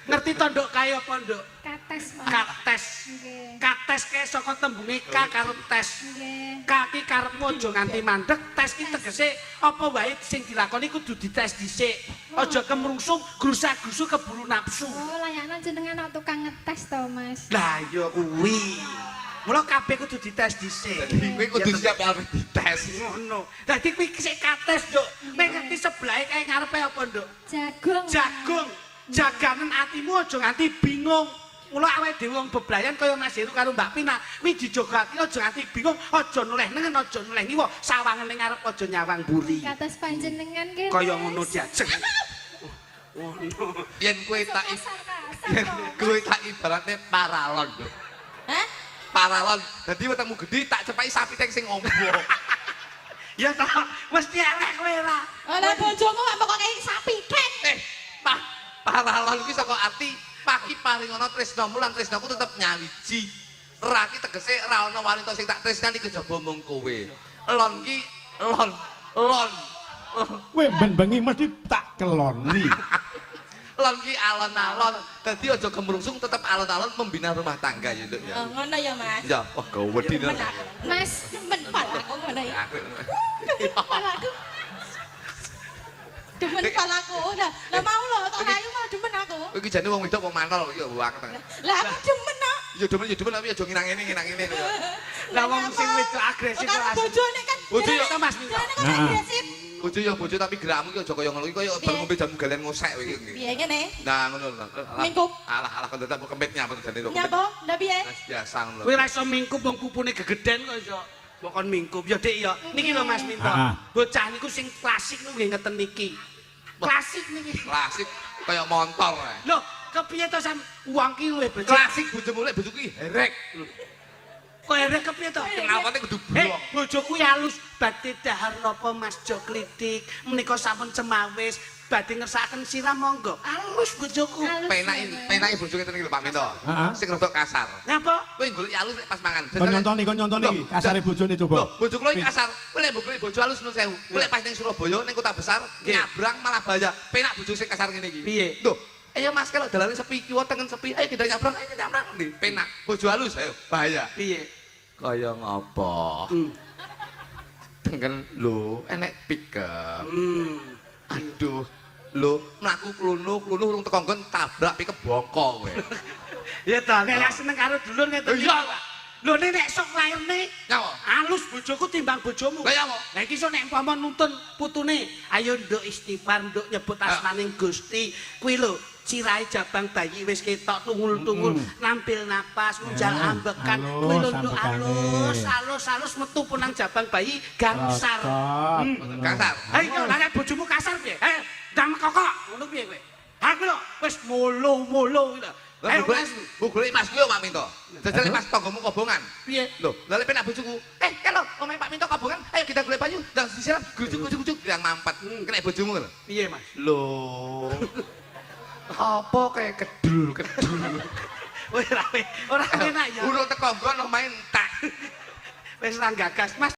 Ngerti to, Nduk, kae apa, Nduk? Kates, Mas. Kates. Nggih. Kates kae saka tembunge K karo tes. Nggih. K ki karepmu aja nganti mandek, tes ki tegese apa wae sing dilakoni kudu dites dhisik. Aja kemrungsung, grusa-grusu keburu nafsu. Oh, layakno jenengan kok tukang ngetes to, Mas. Lah iya kuwi. Mula kabeh kudu dites dhisik. Kowe kudu siap arep dites. Ngono. Dadi kuwi sik kates, Nduk. Kowe ngerti sebelahe kae ngarepe apa, Nduk? Jagung. Jagung. Jaganen atimu aja nganti bingung. Mula awake dhewe wong bebrayan kaya Mas Heru karo Mbak Pina, kuwi dijaga ati aja nganti bingung, aja noleh nengen, aja noleh ngiwa, sawangan ning ngarep aja nyawang mburi. Kados panjenengan nggih. Kaya Mas. ngono diajeng. Ngono. Yen kowe tak Kasar-kasar yen to, kowe tak ibaratne paralon, Nduk. Hah? Paralon. Dadi wetengmu gedhi tak cepaki sapi tank sing ombo. Ya toh, mesti elek kowe ora. Lah bojomu kok kok kayak sapi tank. Eh, pa paralon kuwi saka arti paki paringono tresnamu lan tresnaku tetep nyawiji. Ra ki tegese ra ana wanita sing tak tresnani kejaba mung kowe. Lon ki lon lon. Kowe ben bengi mesti tak keloni. Lon ki alon-alon. Dadi aja kemrungsung, tetep alon-alon membina rumah tangga ya, Nduk, ya. Oh, ngono ya, Mas. Ya, wah gawedi. Demen aku. Mas, Demen pol aku ngono ya. Aku. Demen pol aku. Demen pol aku. Lah, lah mau lho tok rayu mau demen aku. Kowe iki jane wong wedok wong manol iki banget. Lah aku demen kok. Ya demen tapi aja nginang ngene nginang ngene. Lah wong sing wedok agresif Karo kok asli. bojone kan. Bojo ya. To, Mas Minto. Jarene kan Nah. agresif. Bojo ya bojo, tapi gerakmu ki aja kaya ngono iki, kaya bar Piye? ngombe jamu galen ngosek kowe iki. Piye ngene? Nah, ngono lho. Mingkup. Alah alah kon dadak kempit nyapa jane kok. Nyapa? Lah piye? Biasa ngono lho. Kowe ora iso mingkup, wong pupune gegeden kok iso. Mbok kon mingkup. Ya Dik ya. Niki lho, Mas Minto. Ah. Bocah niku sing klasik niku nggih ngeten niki. Klasik niki. Klasik kaya motor ae. Lho, kepiye to sam wong ki luwih becik. Klasik bojomu, lek bojoku ki herek. Kok erek kepiye to? Kenapane kudu Eh, blok. bojoku ya halus, badhe dahar napa, Mas Joklitik? Menika sampun cemawis, badhe ngersakaken siram monggo. Halus bojoku. Halus Penake ya, Mas. Penake bojo ngeten iki lho, Pak Minto. Heeh. Sing rada kasar. Ngapa? Kowe golek halus lek pas mangan. Kon nyontoni, kon nyontoni iki kasare bojone coba. Loh, bojo kula iki kasar. Kowe lek mbok bojo halus, nun sewu. Kowe lek pas ning Surabaya, ning kota besar, nyabrang malah bahaya. Penak bojo sing kasar ngene iki. Piye? Loh, ayo Mas, kalau dalane sepi, kiwa tengen sepi, ayo kita nyabrang, ayo kita nyabrang. Nih, penak. Bojo halus, ayo bahaya. Piye? Kaya ngopo? Tengen lho, enek pickup. Aduh, lho, mlaku klunu-klunu urung teko nggon tabrak pickup boko kowe. Ya ta, nek seneng karo dulur ngeten iki. Iya, Pak. Lho nek sok lairne Nyawa. halus bojoku timbang bojomu. Lah ya apa? Lah iki sok nek umpama nuntun putune, ayo nduk istighfar, nduk, nyebut asmaning Gusti. Kuwi lho, cirahe jabang bayi wis ketok tungul-tungul, nampil napas, ngunjal Ya, ambekan. halus Kuwi lho, nduk, ambekane. Halus, halus, halus metu punang jabang bayi gangsar. Cocok. Kasar. Ayo, lah nek bojomu kasar piye? Eh, ndang kokok, ngono piye kowe? Aku lho wis molo-molo gitu. Lah Ayo, golek Mas. mbok golek Mas kuwi Pak Minto. Jajal pas tanggamu kobongan. Piye? Lho, lha lek penak bojoku, eh kalau omahe Pak Minto kobongan, ayo kita golek banyu. Ndang disiram, grujuk grujuk grujuk yang mampet. Kena bojomu lho. Piye, Mas? Lho. Apa kayak kedul kedul. Ora ora enak ya. Urung teko nggon omahe entek. Wis ra gagas, Mas.